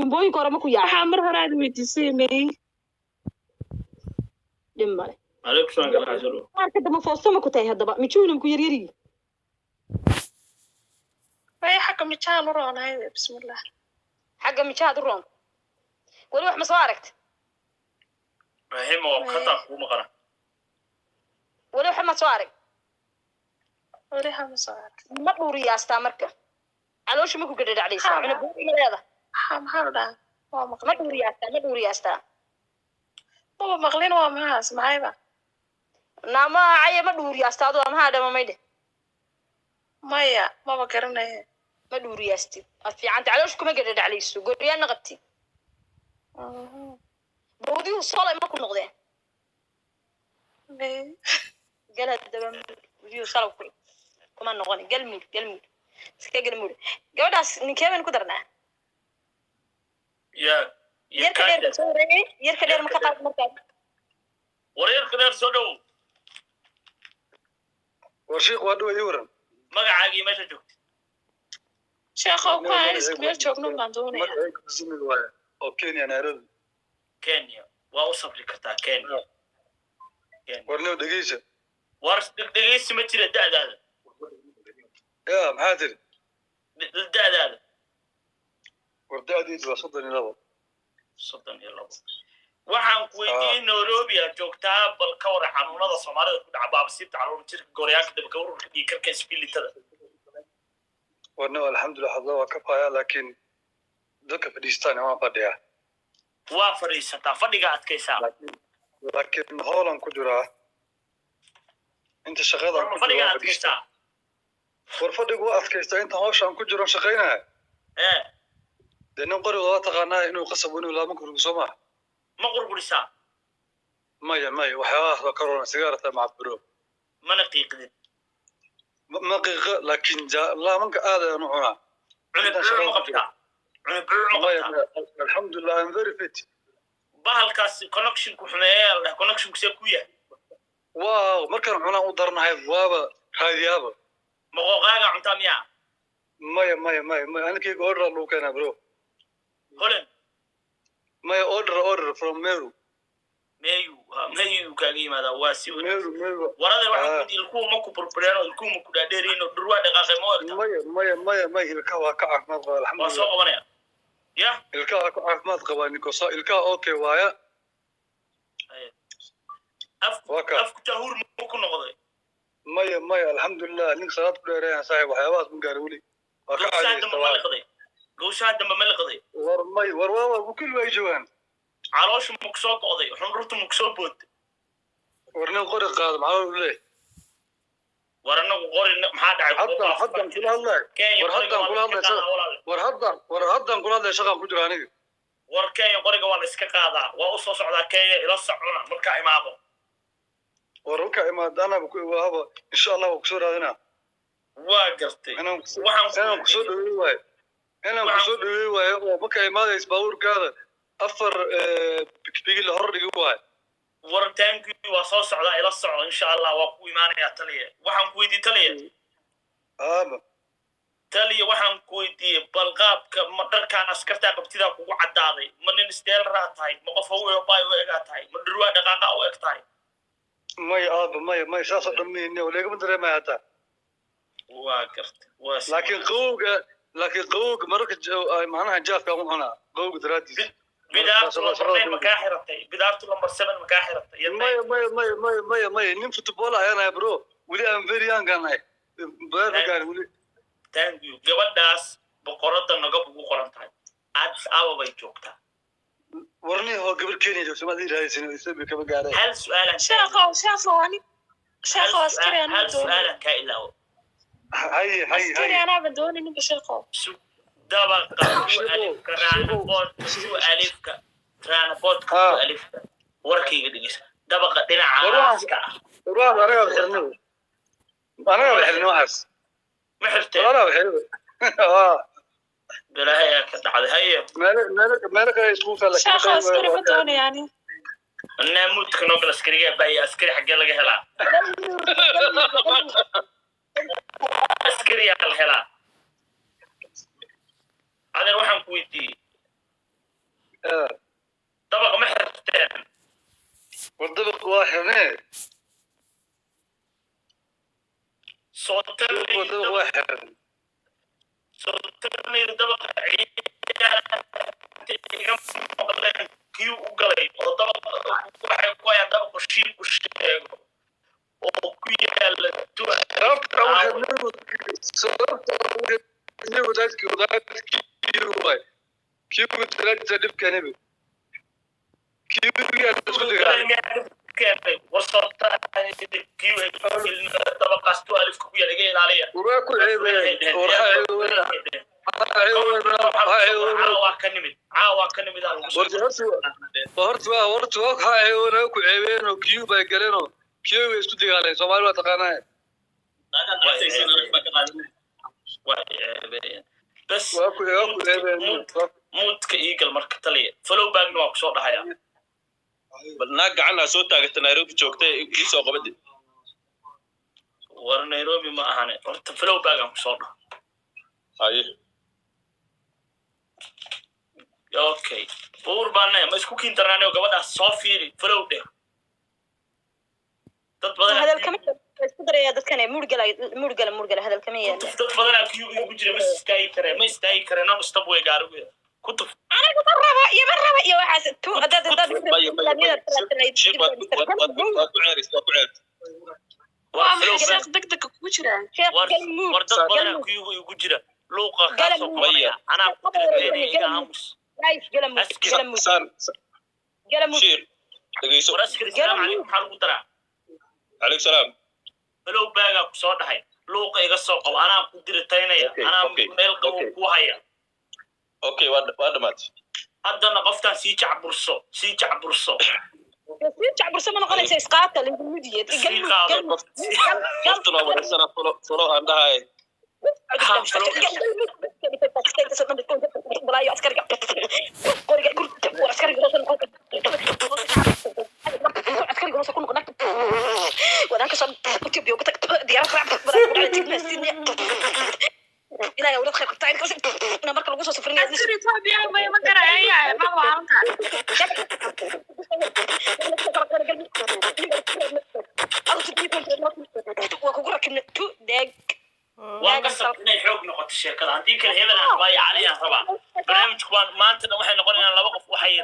Tuumbooyinka hore ma ku yaacay? Waxaa mar hore aad weydiisay may. Dhib male. Calaykum salaam, galaha soo dhow. Qaarka dambe foosto ma ku tahay haddaba? Mijuuna ku yaryarigi? Way, xagga mijahan u roonahay, bismillah. Xagga mijahaad u roon. Weli wax ma soo aragta? Raximo, khata kugu maqana. Weli wax ma soo arag? Weli hama soo arag. Ma dhuuriyaastaa marka? Caloosha ma ku gadhadhacdaysaa? Ha. Cuna buuri ma leeda? Maxaa maxaa la dhahaa? Waa Ma maqlin. dhuuriyaastaa? Ma dhuuriyaastaa? Maba maqlin, waa maxaas maxayba? Naama caya, ma dhuuriyaastaa adu amahaa dhama maydhe? Maya, maba garanaya. Ma dhuuriyaastid, waad fiicanta. Caloosha kuma gadhadhaclayso, goryaanna qabtid. Bowdiyuhu solay ma ku noqdeen? May. Gal haddaba, bowdiyuhu salow ku kuma noqon. Galmud, galmud, iska galmud. Gabadhaas ninkee baynu ku darnaa? Ya. Yarka dheer ba soo wareegay. Yarka dheer ma ka qaad markaa. War, yarka dheer, soo dhow. War sheekh, waa dhow, ii waran. Magacaagii, meesha joogtid? Sheekhow, ku aan isku meel joogno baan doonaya. Magacayga Musamil waaye, oo Kenya, Nairobi. Kenya waa u safri kartaa, Kenya. Kenya. Warniw, dhegeysa. War dhegeysi ma jira. Da'daada? Ya, maxaa tiri? Da'daada? War da'deydu waa 32. 32. Waxaan ku weydiiyey, Nairobi aad joogtaa, bal ka waran xanuunada Soomaalida ku dhaca: baabasiibta, caruur jirka, gooryaanka, dabka ururka, dhiig karka, isbilitada? Warniw, alxamdulilah, hadda waa ka faaya, laakiin dadka fadhiistaan waan fadhiyaa. Waa fadhiisataa, fadhiga adkaysaa. Laakiin hoolan ku jiraa inta shaqadaan ku jiro. Fadhiga Waan fadhiistaa. adkaysaa. War fadhigu waa adkaystaa inta hawshaan ku jiro, shaqaynaya. Dee nin qoriga waa taqaanaa inuu qasab inuu laamanka rugo, soo maa? Ma qurqurisaa? Maya, maya, waxyaabahaas waa ka roona, sigaarata macaburo. Mana qiiqdin? Ma qiiqa, laakiin laamanka aad ayaan u cunaa. Cuna Intaan buuc shaqada ma ku jiro. qabtaa? Cuna buuc ma Maya. qabtaa? Maya, alxamdulilah, I'm very fit. Bahalkaas connectionku xumeeya la dhaha, connectionku see ku yahay? Wow, markaan cunaan u daranahay, waaba raadiyaaba. Maqooqaaga cuntaa miyaa? Maya, maya, maya, maya, anikayga order lagu keenaa, bro. Holland? Maya, order, order from Meru. Meyu meyu kaaga yimaadaa, waa si. Meru, Meru. Warada waxaan Ah. ku ilkuhu ma ku burbureen oo ilkuhu ma ku dhaadheeriin oo dhurwaa dhaqaaqay ma egta? Maya, maya, maya, maya, ilkaha waa ka caafimaad qabaa. Waa soo Alxamdulilah. qabanaya ya. Ilkaha waa ka caafimaad qabaa, nikosa, ilkaha okay waaya. Afku Waa ka. Afku tahuur ma ku noqday? Maya, maya, alxamdulilah, nin salaad ku dheereeyaan saaxib, waxyaabahaas ma gaari weli, waa ka Gawsaha caadiyeysta. dambe ma liqday? Gawsaha dambe ma liqday? War may, war waa kulli way joogaan. Calooshu ma ku soo go'day? Xundhurtu ma ku soo boodtay? War nin qori qaado maxaa loo leeyahay? War anagu qori maxaa dhacay? Haddan kula hadlay. Kenya War qoriga haddaan waa kula la hadlay iska qaadaa, walaal. War haddaan kula hadlay, shaqaan ku jira aniga. War Kenya qoriga waa la iska qaadaa. Waa u soo socdaa Kenya, ila socona markaa imaado. War markaa imaad, anaba ku waaba, insha Allah waa kusoo raadinaa. Waa gartay. Inaan Waxaan inaan kusoo dhaweey waayo, inaan kusoo dhaweey waayo, oo markaa imaadays baabuurkaada afar bigibigi la hor dhigi waayo. War thank you, waa soo socdaa, ila soco, insha Allah waa ku imaanayaa. Taliya, waxaan ku weydiiyey, taliya. Aaba. Taliya, waxaan ku weydiiyey bal qaabka ma dharkaan askartaa qabtidaa kugu caddaaday? Ma nin steelaraa tahay? Ma qof haweyo baay u egaa tahay? Ma dhurwaa dhaqaaqa u eg tahay? Maya aaba, maya, maya, saasoo dhan mayne, leegama dareemaya hataa. Waa gartay, waa si. Laakiin qabowga mararka macnaha jaafka aan u cunaa qabowga daraadiis. Bidaartu lambar 9 ma kaa xiratay? Bidaartu lambar 7 ma kaa xiratay? Maya, maya, maya, maya, maya, maya, nin football ayaan ahay, bro, weli aan very young aan ahay, beer ma gaarin weli. Thank you. Gabadhaas boqoradda nagab ugu qoran tahay, Addis Ababay joogtaa. Warnihi oo gabar Kenya joogto maad ii raadaysin, Ethiopia kama gaaray. Hal su-aalan Sheekhow, sheekhow, ani sheekhow, askari anaa hal doonay. su-aalan kaa ilaawo. Haye, haye. Askari Haye. anaaba doonayninba, sheekhow. Dabaqa 12-ka, raanaboodka 12-ka, raanaboodka 12-ka, warkayga dhegeysa, dabaqa dhinacaaska ah. War waxaas anagaa xirnay, anagaa xirnay waxaas. Ma xirteen? Anagaa xirnay. Balaahay ayaa ka dhacday, haye. Meelo meelo meelo kale isku kala. Sheekhow, askari ma doonaya ani. Naamuudka noo gal. Askariga baya, askari xaggee laga helaa? Askariyaa la helaa. Adeer, waxaan ku weydiiyey Waa xirnee. Sootan. Wadada waa xiran. Sootanayda dabaqa ciyaar iga maqleen kii u galay oo dabaqa waxay ku hayaan dabaqu shiilku sheego oo ku yaala. Sababta waxay sababta waxay wadaadkii waay kii ugu dalaajisa dhibka nebi kii isku digaa. Dabaqaas tu alifka ku yaala iga ilaaliya. Waraa ku ceebeeyeen, war Caawaa ka nimid, caawaa ka nimid aa lagu soo. Horta waa horta waa ha ceebeena ku ceebeen oo kiyu bay galeen oo kiyu bay isku digaaleen. Soomaali waa taqaanaa. Waa ceebeeyeen bas. Waa ku ceebeen. Muudka iigal marka taliya follow backna waa kusoo dhahaya. Bal naag gacan aa soo taagata, Nairobi joogtay, ii soo qabadi. War Nairobi ma ahane, horta follow back aan kusoo dhaho. Haye. Okay, buur baana ma isku kiin darnaaneo. Gabadhaas soo fiiri, follow dheh, dad badan. Hadal kama isku daraya dadkan murgala murgala murgala, hadal kama yaala. Kutuf, dad badanaa queue igu jira, ma istaagi karee, ma istaagi karee, non stop way gaarigu kutuf. Anigu ma rabo iyo ma rabo iyo waxaas tu hadaad Maya, maya, maya. Sheekh, waad ku ceeris, waa ku ceeris. Waa maxay sheekh degdega kugu jiraa? Sheekh War galmuud. War dad badanaa queue igu jira, luuqa kaa soo qabanaya, anaa ku dirteynaya, iga aamus. Guys, galmuud. Askari. Galmuud. Saan. Galmuud. Sheekh, dhegeyso. War askari, salaamu calaykum, maxaa lagu daraa? Calaykum salaam. Follow backaa ku soo dhahay, luuqa iga soo qabo, anaa ku diritaynaya. Okay, anaa okay, meel qabo okay. ku haya. Okay, waa dhamaatay. Haddana qoftaan sii jacburso, sii jacburso. Sii jacburso ma noqonaysa, isqaata lingalmuudiyeed. Sii Galmuud. qaado. Galmuud. Qoftan waa wareysana, follow follow aan dhahay. Askari Ethiopia ma garaya, ma waalanka. Waa qasab inay xoog noqoto sheekada, haddii kale hebel aan rabaa iyo Cali aan rabaa. Barnaamijku waan maanta dhan waxay noqonayaan laba qof waxay